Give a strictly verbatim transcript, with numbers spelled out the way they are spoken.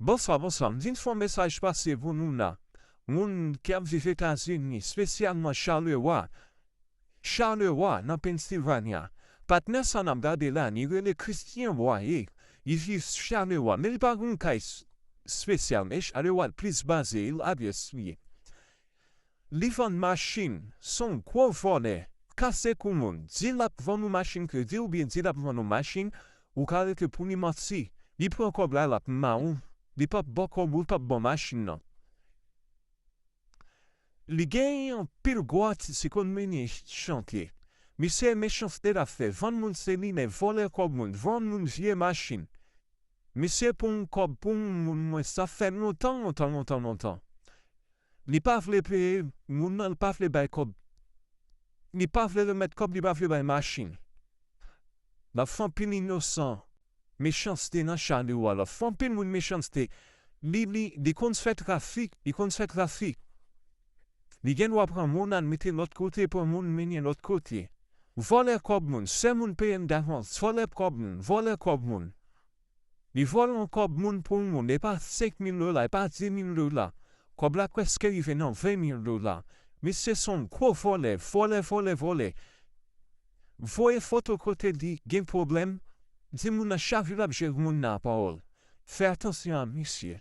Bonswa, bonswa. M vin fè yon mesaj pase pou nou la. Moun ki ap viv Etazini, espesyalman Charleroi. Charleroi, nan Pennsylvania. Patnè sa n ap gade la, li rele Christian Boyer. Li viv Charleroi, men li pa gen yon kay s-, espesyal, men Charleroi l plis baze, l adrès li ye. Li vann machin, se yon gwo vòlè, kase kou moun. Di l ap vann ou machin kredi oubyen di l ap vann ou machin, ou ka rete pou li manti. Li pran kòb la, l ap mawon. Li p ap ba w kòb ou, li p ap ba w machin nan. Li gen anpil gwo atis, li konn mennen chante. Misye mechanste l ap fè, vann moun selinè, vòlè kòb moun, vann moun vye machin. Misye pran yon kòb pou yon moun, mwen sa fè lontan, lontan, lontan, lontan. Li pa vle peye moun nan, li pa vle bay kòb. Li pa vle remèt kòb, li pa vle bay machin. L ap fè anpil inosan mechanste nan Charleroi. L ap fè anpil moun mechanste. Li, li, li konn fè trafik, li konn fè trafik. Li gen dwa pran moun al mete lòt kote, pran moun mennen lòt kote. Vòlè kòb moun, sè moun peye m davans, vòlè kòb moun, vòlè kòb moun. Li vòlè yon kòb moun pou yon moun, e pa senk mil dola, e pa dis mil dola. Kòb la prèske rive nan ven mil dola. Misye se yon gwo vòlè, vòlè, vòlè, vòlè. Voye foto kote li gen pwoblèm, di moun nan chak jou l ap jere moun nan a pawòl. Fè atansyon a misye.